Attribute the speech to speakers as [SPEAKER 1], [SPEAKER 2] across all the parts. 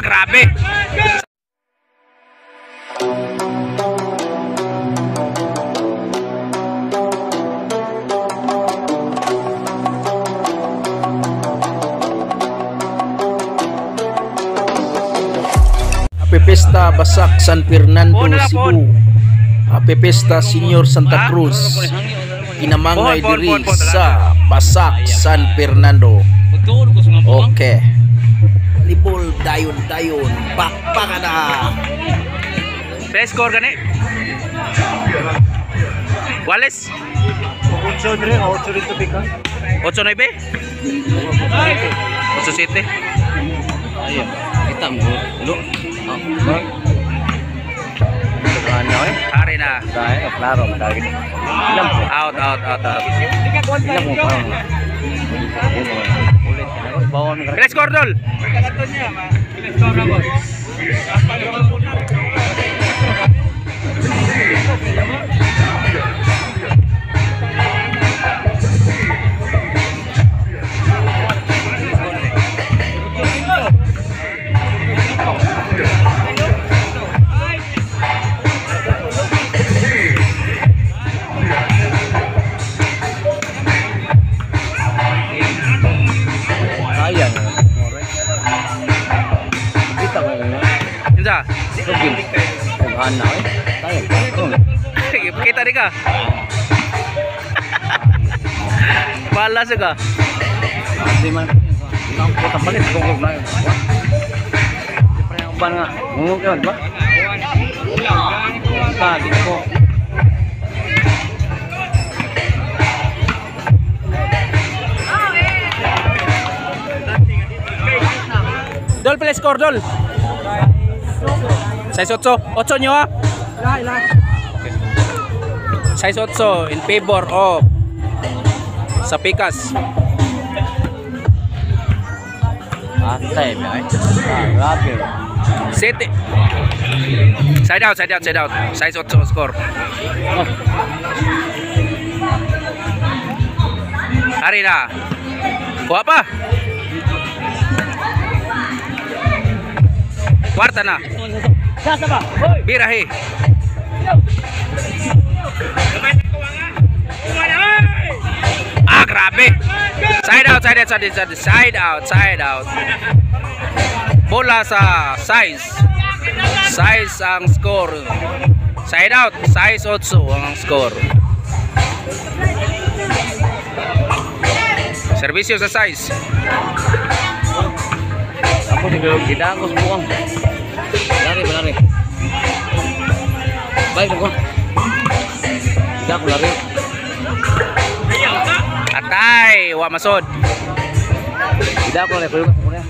[SPEAKER 1] Grabe.
[SPEAKER 2] Happy Pesta Basak San Fernando
[SPEAKER 1] Phone na lang,
[SPEAKER 2] Cebu. Happy Pesta Senior Santa Cruz. Kinamangay
[SPEAKER 1] Phone, phone,
[SPEAKER 2] diri
[SPEAKER 1] phone, phone,
[SPEAKER 2] sa Basak San Fernando. Okay. Volleyball dayon dayon. Bakbakan na.
[SPEAKER 1] Best score gani. Wales.
[SPEAKER 3] 8 dire, 8 dito pika.
[SPEAKER 1] 8-9. 8-7.
[SPEAKER 4] Ayun. Kita mo. Lo. Ah,
[SPEAKER 1] Hari na.
[SPEAKER 4] dahil, oh, klaro, madagit. Ilang po?
[SPEAKER 1] Out, out, out, out.
[SPEAKER 4] Ilang po parang. Ulit. Bawon ka.
[SPEAKER 1] Pila score, Dol?
[SPEAKER 4] Sayang. More. Kita ko na.
[SPEAKER 1] Unsa?
[SPEAKER 4] Sugin. Kuhan na eh. Sayang.
[SPEAKER 1] Kita di ka. Balas ka.
[SPEAKER 4] Di man. Ang puta palit kung na. Di pa yung uban nga. Ngungog yun, ba? Ta, di ko.
[SPEAKER 1] Dol, pila score, Dol? 6-8. 8 nyo ah. Okay. 6-8 in favor of sa Pikas.
[SPEAKER 4] Antay, ay. Ah, grabe.
[SPEAKER 1] City. Side out, side out, side out. 6-8 score.
[SPEAKER 4] Oh,
[SPEAKER 1] Hari na. Kuha pa. Kwarta na. Birahe. Ah, grabe. Side out, side out, side out, side out, side out. Bola sa size. Size ang score. Side out, size 8 ang score. Servisyo sa size.
[SPEAKER 4] Ako di ko gidangos buwang. Lari, lari. Balik ko. Gidako lari.
[SPEAKER 1] Atay, wa masod.
[SPEAKER 4] Gidako lari kuyo ko niya.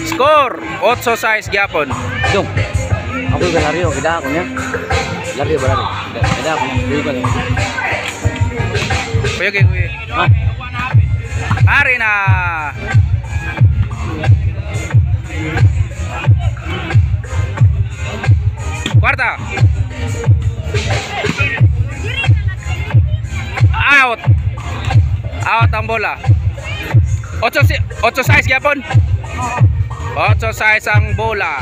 [SPEAKER 1] Score 8 size gyapon.
[SPEAKER 4] Dong. Ako yung lari, oh, gidako niya. Lari ba lari? Gidako niya. Kuyo ko niya.
[SPEAKER 1] Kuya, kuya, kuya.
[SPEAKER 4] Ah,
[SPEAKER 1] Ari na. Kwarta. Out. Out ang bola. 8 si 8 size gyapon. 8 size ang bola.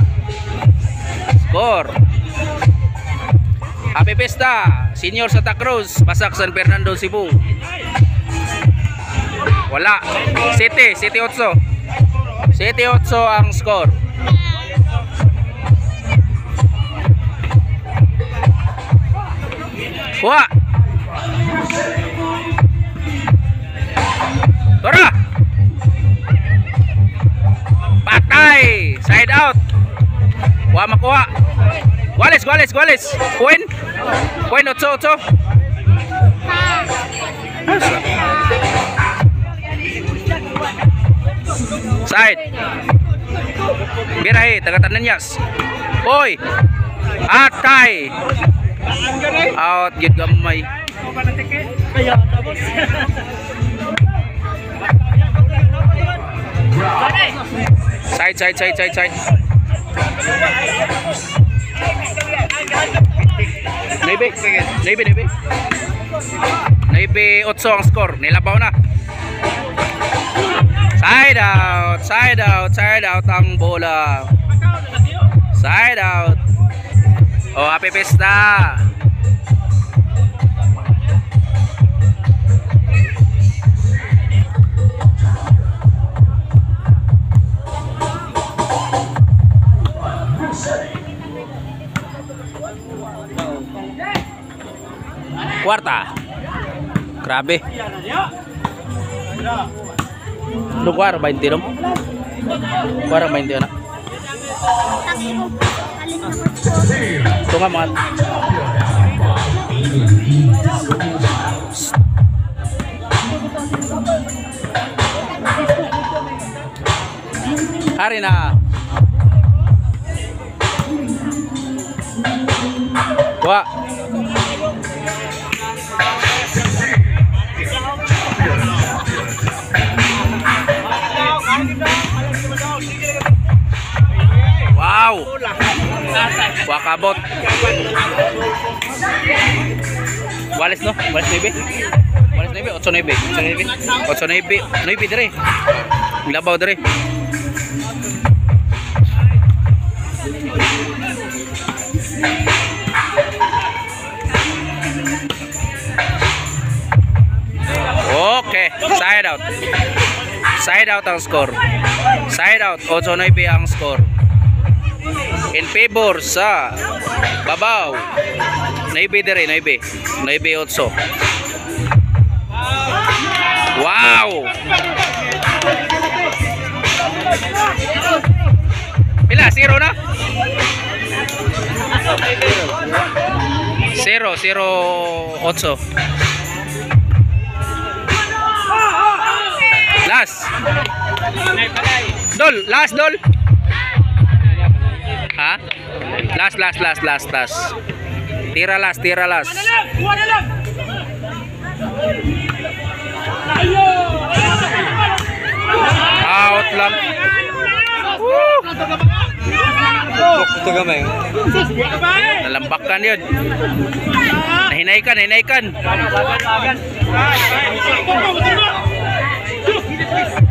[SPEAKER 1] Score. Happy Pesta, Senior Santa Cruz, Basak San Fernando, Cebu. Wala. City, City 8. City 8 ang score. Kuha. Tora. Patay. Side out. Wa makuha. Wales, Wales, Wales. Point. Point 8 8. Side. Birahe, taga Tananyas. Oy. Atay. Out gid gamay. Side, side, side, side, side. Naibe, naibe, naibe. Naibe 8 ang score. Nilabaw na. Side out, side out, side out ang bola. Side out. Oh, happy pesta. Kwarta. Grabe. No, kuwara 20 no? Kuwara 20 na. Ito nga mga hari na. Kuha. Wow. Wakabot. Walis no? Walis 9? Walis 9? 8 9. 8 9. 8 9 dire. Labaw dire. Okay, side out. Side out ang score. Side out, 8-9 ang score. In favor sa Babaw. 9 dire, 9. 9-8. Wow! Pila? 0 na? 0, 0, 8. Last. Dol, last dol. Ha? Last, last, last, last, last. Tira last, tira last. Out lang. Woo! Nalambakan yun. Nahinaykan, nahinaykan.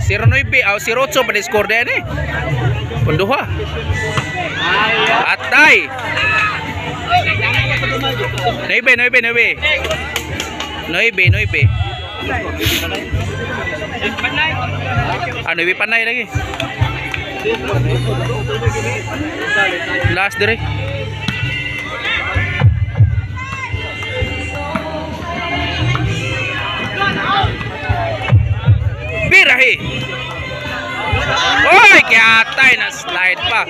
[SPEAKER 1] 0-9, aw 0-8 pa score din eh. Punduha. Atay. 9, 9, 9. 9, 9. Ah, 9 panay lagi. Last dire. Birahi. Oy, kaya na slide pa.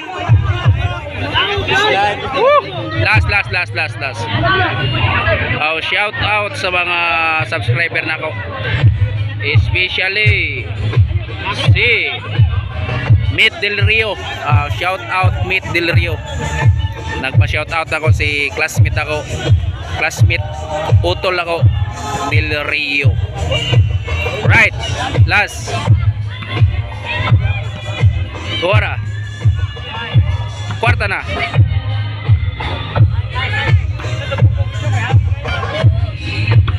[SPEAKER 1] Woo! Last, last, last, last, last. Oh, shout out sa mga subscriber nako. Especially si Meet Del Rio. Shout out Meet Del Rio. Nagpa-shout out ako si classmate ako. Classmate utol ako Del Rio. Right, last. Kuwara. Kwarta na.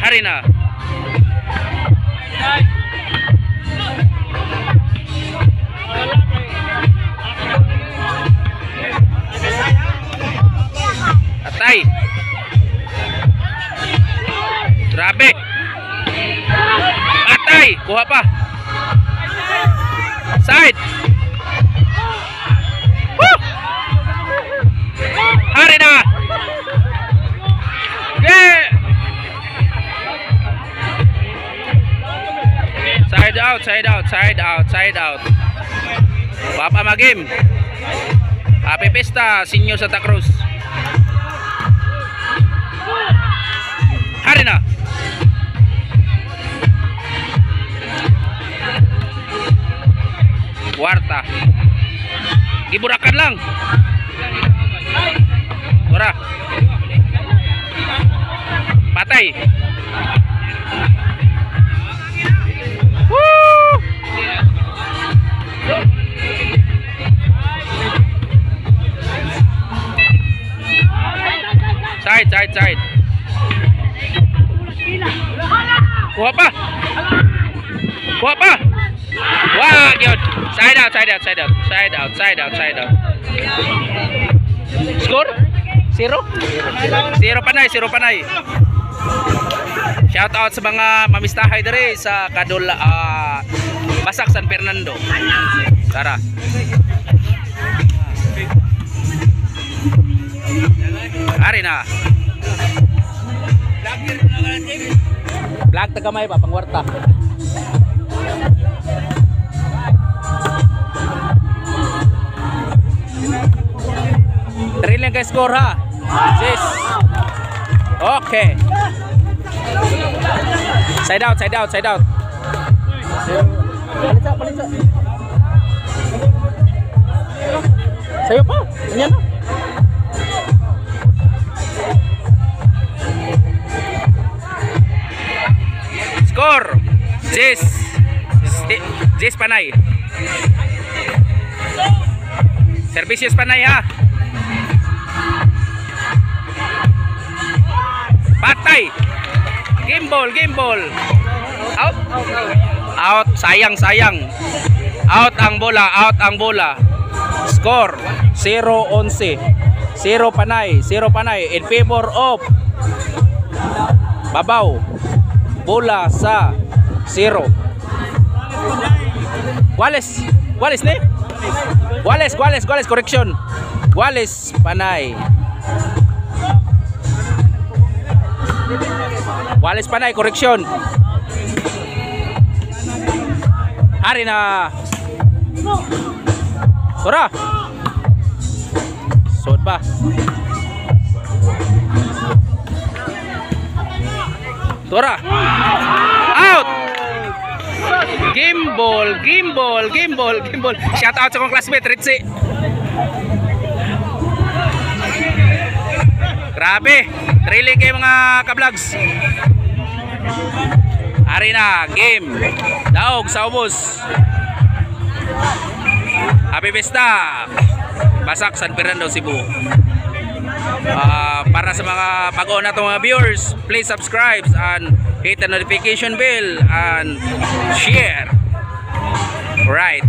[SPEAKER 1] Hari na. Atay. Grabe. Atay, kuha pa. Side. Woo! Hari na. Yeah. Side out, side out, side out, side out. Papa magame. Happy Pesta, Senior Santa Cruz. Hari na. Kwarta. Giburakan lang. Ora. Patay. Woo! Side, side, side. Kuha pa. Kuha pa. Wah, yun. Side out, side out, side out. Side out, side out, side out. Score? 0? 0 panay, 0 panay. Shout out sa mga mamistahay diri sa Kadula, Basak San Fernando. Tara. Ari na. Vlog ta gamay pa pangwarta. Thrilling kay score ha. Sis. Okay. Side out, side out, side out. Palit sa, palit sa. Sayo pa. Ganyan na. Score. Sis. Sis panay. Servicios panay ha. Patay. Game ball, game ball. Out. Out, sayang, sayang. Out ang bola, out ang bola. Score 0-11. 0 panay, 0 panay in favor of Babaw. Bola sa 0. Wales. Wales ni? Wales, Wales, Wales, correction. Wales panay. Wales panay, correction. Hari na. Tora. Sod ba? Tora. Out. Game ball, game ball, game ball, game ball. Shout out sa akong classmate Ritzy. Grabe, thrilling kayo mga ka-vlogs. Ari na, game. Daog sa ubos. Happy Fiesta. Basak San Fernando, Cebu. Para sa mga bago na itong mga viewers, please subscribe and hit the notification bell and share. Right.